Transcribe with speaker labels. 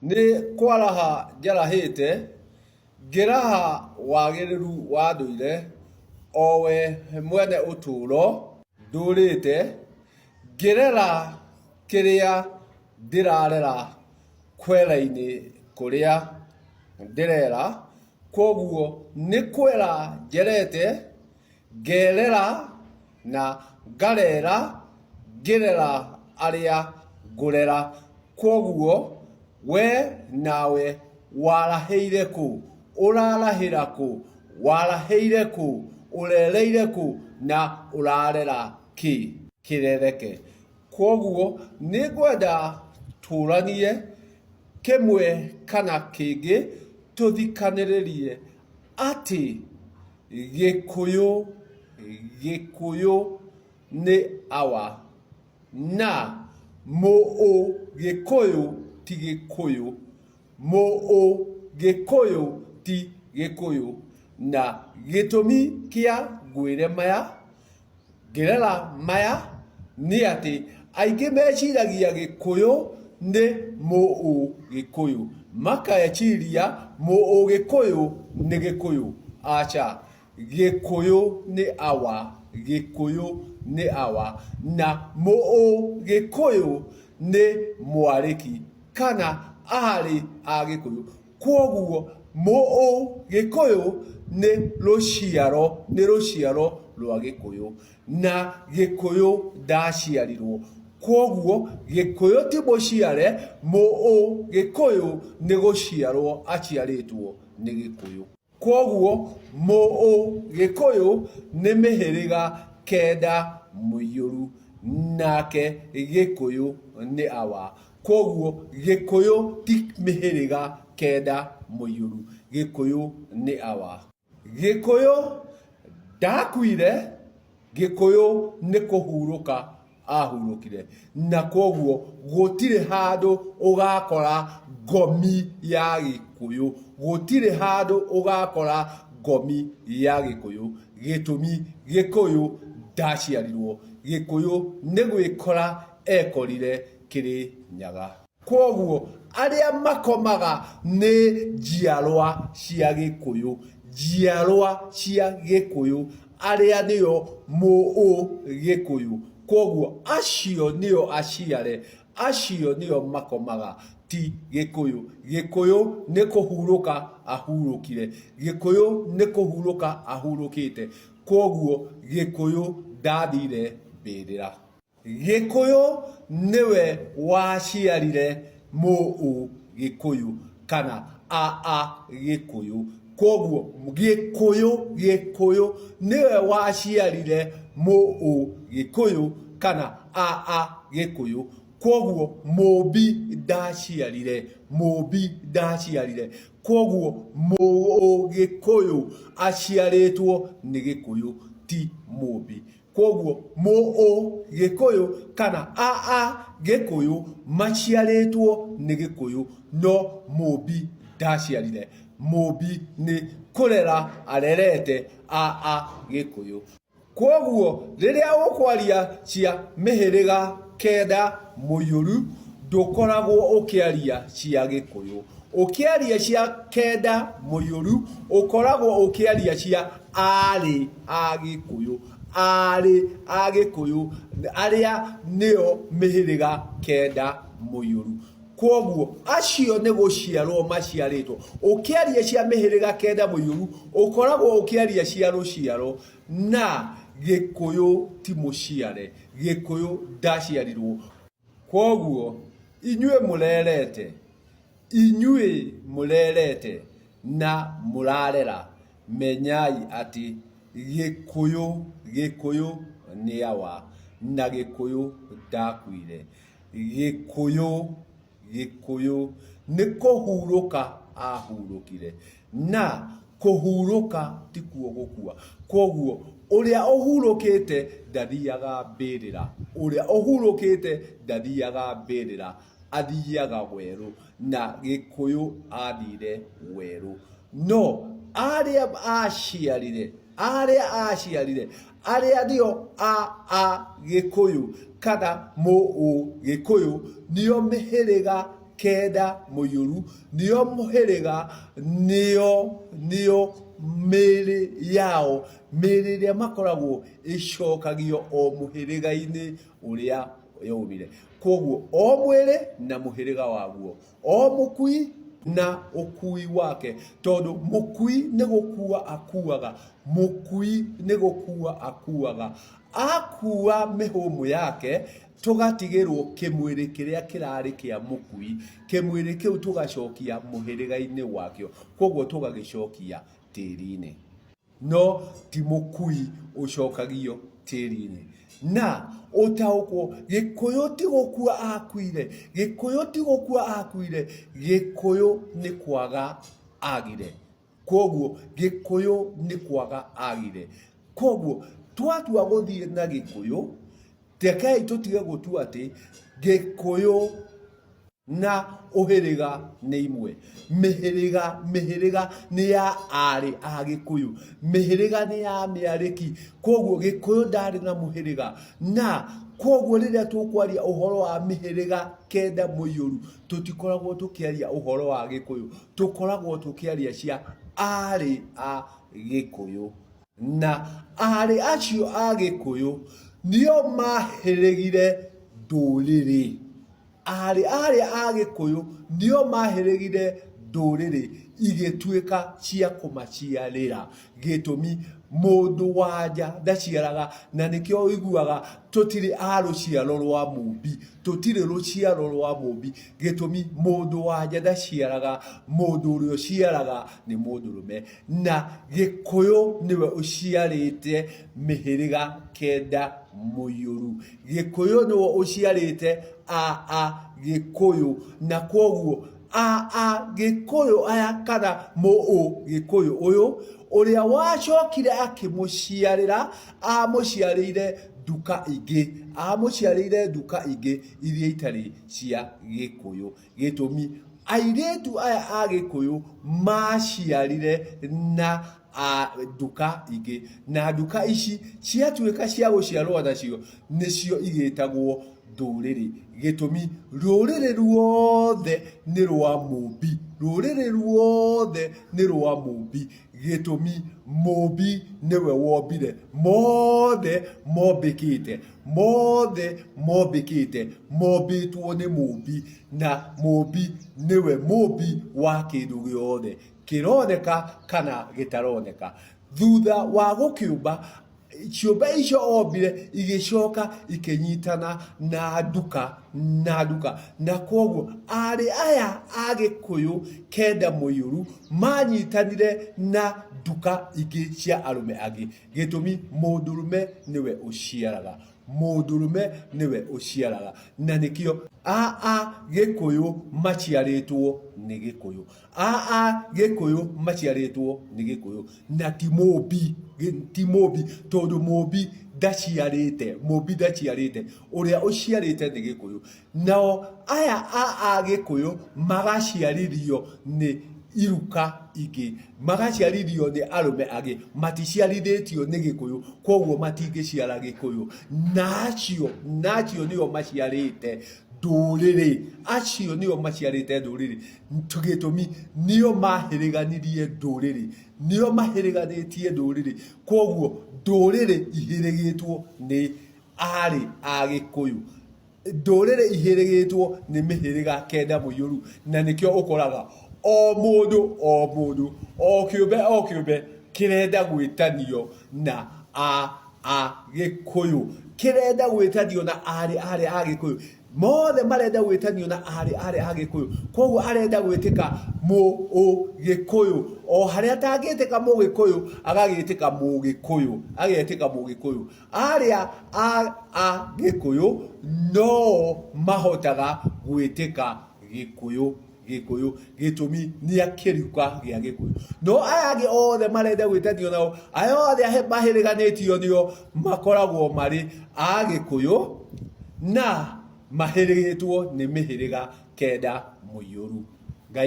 Speaker 1: Nĩ kwaraha njarahĩte, ngĩraha wagĩrĩru wa ndũire, o we mwene ũtũũro ndũrĩte, ngĩrera kĩrĩa ndĩrarera kwera-inĩ kũrĩa ndĩrera, kwoguo nĩ kwera njerete, ngerera na ngarera ngĩrera arĩa ngũrera. Kwoguo we nawe warahĩire kũ? Ũrarahĩra kũ? Warahĩire kũ? Ũrereire kũ? Na ũrarera kĩ? Kĩrereke. Kwoguo nĩngwenda tũranie kĩmwe kana kĩngĩ tũthikanĩrĩrie atĩ Gĩkũyũ, Gĩkũyũ nĩ awa na Mũũgĩkũyũ ti Gĩkũyũ. Mũũgĩkũyũ ti Gĩkũyũ. Na gĩtũmi kĩa ngwĩre maya, ngĩrera maya, nĩ atĩ aingĩ meciragia Gĩkũyũ nĩ Mũũgĩkũyũ. Makeciria Mũũgĩkũyũ nĩ Gĩkũyũ. Aca, Gĩkũyũ nĩ awa, Gĩkũyũ nĩ awa. Na Mũũgĩkũyũ nĩ mwarĩki kana aarĩ a Gĩkũyũ. Kwoguo Mũũgĩkũyũ nĩ rũciaro, nĩ rũciaro rwa Gĩkũyũ. Na Gĩkũyũ ndaciarirwo. Kwoguo Gĩkũyũ ti mũciare, Mũũgĩkũyũ nĩ gũciarwo aciarĩtwo nĩ Gĩkũyũ. Kwoguo Mũũgĩkũyũ nĩ mĩhĩrĩga kenda mũiyũru, nake Gĩkũyũ nĩ awa. Kwoguo Gĩkũyũ ti mĩhĩrĩga kenda mũiyũru, Gĩkũyũ nĩ awa. Gĩkũyũ ndakuire, Gĩkũyũ nĩ kũhurũka ahurũkire na kwoguo gũtirĩ handũ ũgakora ngomi ya Gĩkũyũ, gũtirĩ handũ ũgakora ngomi ya Gĩkũyũ. Gĩtũmi Gĩkũyũ ndaciarirwo, Gĩkũyũ nĩ gwĩkora ekorire Kĩrĩnyaga. Kwoguo arĩa makomaga nĩ njiarwa cia Gĩkũyũ, njiarwa cia Gĩkũyũ arĩa nĩo Mũũgĩkũyũ. Kwoguo acio nĩo aciare, acio nĩo makomaga ti Gĩkũyũ. Gĩkũyũ nĩ kũhurũka ahurũkire, Gĩkũyũ nĩ kũhurũka ahurũkĩte. Kwoguo Gĩkũyũ ndathire mbĩrĩra. Gĩkũyũ nĩwe waciarire Mũũgĩkũyũ kana Aagĩkũyũ. Kwoguo Gĩkũyũ, Gĩkũyũ nĩwe waciarire Mũũgĩkũyũ kana Aagĩkũyũ. Kwoguo Mũmbi ndaciarire, Mũmbi ndaciarire. Kwoguo Mũũgĩkũyũ aciarĩtwo nĩ Gĩkũyũ ti Mũmbi. Kwoguo Mũũgĩkũyũ kana Aagĩkũyũ maciarĩtwo nĩ Gĩkũyũ no Mũmbi ndaciarire. Mũmbi nĩ kũrera arerete Aagĩkũyũ. Kwoguo rĩrĩa ũkwaria cia mĩhĩrĩga kenda mũiyũru ndũkoragwo ũkĩaria cia Gĩkũyũ. Ũkĩaria cia kenda mũiyũru ũkoragwo ũkĩaria cia aarĩ a Gĩkũyũ, aarĩ a Gĩkũyũ arĩa nĩo mĩhĩrĩga kenda mũiyũru. Kwoguo acio nĩ gũciarwo maciarĩtwo. Ũkĩaria cia mĩhĩrĩga kenda mũiyũru ũkoragwo ũkĩaria cia rũciaro na Gĩkũyũ ti mũciare, Gĩkũyũ ndaciarirwo. Kwoguo inyuĩ mũrerete, inyuĩ mũrerete na mũrarera, menyai atĩ Gĩkũyũ, Gĩkũyũ nĩ awa, na Gĩkũyũ ndakuire. Gĩkũyũ, Gĩkũyũ nĩ kũhurũka ahurũkire, na kũhurũka tikuo gũkua. Kwoguo ũrĩa ũhurũkĩte ndathiaga mbĩrĩra, ũrĩa ũhurũkĩte ndathiaga mbĩrĩra, athiaga werũ, na Gĩkũyũ athire werũ. No arĩa aciarire, arĩa aciarire, arĩa nĩo a a Gĩkũyũ kana Mũũgĩkũyũ nĩo mĩhĩrĩga. kenda mũiyũru nĩo mũhĩrĩga nĩo nĩo mĩĩrĩ yao mĩĩrĩ ĩrĩa makoragwo ĩcokagio o mũhĩrĩga-inĩ ũrĩa yaumire. Kwoguo o mwĩrĩ na mũhĩrĩga waguo, o mũkui na ũkui wake, tondũ mũkui nĩ gũkua akuaga, mũkui nĩ gũkua akuaga. Akua mĩhũmũ yake, tũgatigĩrwo kĩmwĩrĩ kĩrĩa kĩrarĩ kĩa mũkui, kĩmwĩrĩ kĩu tũgacokia mũhĩrĩga-inĩ wakĩo, kwoguo tũgagĩcokia tĩri-inĩ. No ti mũkui ũcokagio tĩri-inĩ. Na ũtaũkwo, Gĩkũyũ ti gũkua akuire, Gĩkũyũ ti gũkua akuire, Gĩkũyũ nĩ kwaga agire. Kwoguo Gĩkũyũ nĩ kwaga agire. Kwoguo twatua gũthiĩ na Gĩkũyũ, rekei tũtige gũtua atĩ Gĩkũyũ na ũhĩrĩga nĩ imwe. Mĩhĩrĩga mĩhĩrĩga nĩ ya arĩ a Gĩkũyũ, mĩhĩrĩga nĩ ya mĩarĩki, kwoguo Gĩkũyũ ndarĩ na mũhĩrĩga. Na kwoguo rĩrĩa tũkwaria ũhoro wa mĩhĩrĩga kenda mũiyũru, tũtikoragwo tũkĩaria ũhoro wa Gĩkũyũ, tũkoragwo tũkĩaria cia arĩ a Gĩkũyũ. Na aarĩ acio a Gĩkũyũ nĩo mahĩrĩgire ndũrĩrĩ. Aarĩ arĩa a Gĩkũyũ nĩo mahĩrĩgire ndũrĩrĩ igĩtuĩka cia kũmaciarĩra. Gĩtũmi mũndũ wa nja ndaciaraga, na nĩkĩo ũiguaga tũtirĩ a rũciaro rwa Mũmbi, tũtirĩ rũciaro rwa Mũmbi. Gĩtũmi mũndũ wa nja ndaciaraga, mũndũ ũrĩa ũciaraga nĩ mũndũrũme. Na Gĩkũyũ nĩwe ũciarĩte mĩhĩrĩga kenda mũiyũru. Gĩkũyũ nĩwe ũciarĩte a a Gĩkũyũ, na kwoguo a a Gĩkũyũ aya kana mũ ũ Gĩkũyũ ũyũ ũrĩa wacokire akĩmũciarĩra, amũciarĩire nduka ingĩ, amũciarĩire nduka ingĩ iria itarĩ cia Gĩkũyũ. Gĩtũmi, airĩtu aya a Gĩkũyũ maciarire na a nduka ingĩ, na nduka ici ciatuĩka cia gũciarwo nacio nĩcio igĩtagwo ndũrĩrĩ. Gĩtũmi, rũrĩrĩ ruothe nĩ rwa mũmbi, rũrĩrĩ ruothe nĩ rwa mũmbi. Gĩtũmi, mũmbi nĩwe wombire mothe mombĩkĩte, mothe mombĩkĩte mombĩtwo nĩ mũmbi, na mũmbi nĩwe mũmbi wa kĩndũ gĩothe kĩroneka kana gĩtaroneka. Thutha wa gũkĩũmba, ciũmbe icio ombire igĩcoka ikĩnyitana na nduka na nduka, na kwoguo arĩ aya a Gĩkũyũ kenda mũiyũru manyitanire na nduka ingĩ cia arũme angĩ. Gĩtũmi, mũndũrũme nĩwe ũciaraga, mũndũrũme nĩwe ũciaraga, na nĩkĩo a a Gĩkũyũ maciarĩtwo nĩ Gĩkũyũ. A a Gĩkũyũ maciarĩtwo nĩ Gĩkũyũ na ti mũmbi, ti mũmbi tondũ mũmbi ndaciarĩte, mũmbi ndaciarĩte, ũrĩa ũciarĩte nĩ Gĩkũyũ. Nao aya a a Gĩkũyũ magaciarithio nĩ iruka ingĩ, magaciarithio nĩ arũme angĩ, maticiarithĩtio nĩ Gĩkũyũ, kwoguo matingĩciara Gĩkũyũ. Na acio, na acio nĩo maciarĩte ndũrĩrĩ, acio nĩo maciarĩte ndũrĩrĩ. Gĩtũmi nĩo mahĩrĩganirie ndũrĩrĩ, nĩo mahĩrĩganĩtie ndũrĩrĩ, kwoguo ndũrĩrĩ ihĩrĩgĩtwo nĩ arĩ a Gĩkũyũ. Ndũrĩrĩ ihĩrĩgĩtwo nĩ mĩhĩrĩga kenda mũiyũru, na nĩkĩo ũkoraga o mũndũ o mũndũ, o kĩũmbe o kĩũmbe kĩrenda gwĩtanio na a a Gĩkũyũ, kĩrenda gwĩtanio na arĩ arĩ a Gĩkũyũ. Mothe marenda gwĩtanio na arĩ arĩ a Gĩkũyũ. Koguo arenda gwĩtĩka Mũgĩkũyũ. O harĩa atangĩtĩka Mũgĩkũyũ, agagĩtĩka Mũgĩkũyũ. Agetĩka Mũgĩkũyũ. Arĩa a a Gĩkũyũ no mahotaga gwĩtĩka Gĩkũyũ. Gĩkũyũ. Gĩtũmi nĩ a kĩruka gĩa Gĩkũyũ. No aya angĩ othe marenda gwĩtanio nao, aya othe mahĩrĩganĩtio nĩo makoragwo marĩ a Gĩkũyũ na mahĩrĩgĩtwo nĩ mĩhĩrĩga kenda mũiyũru.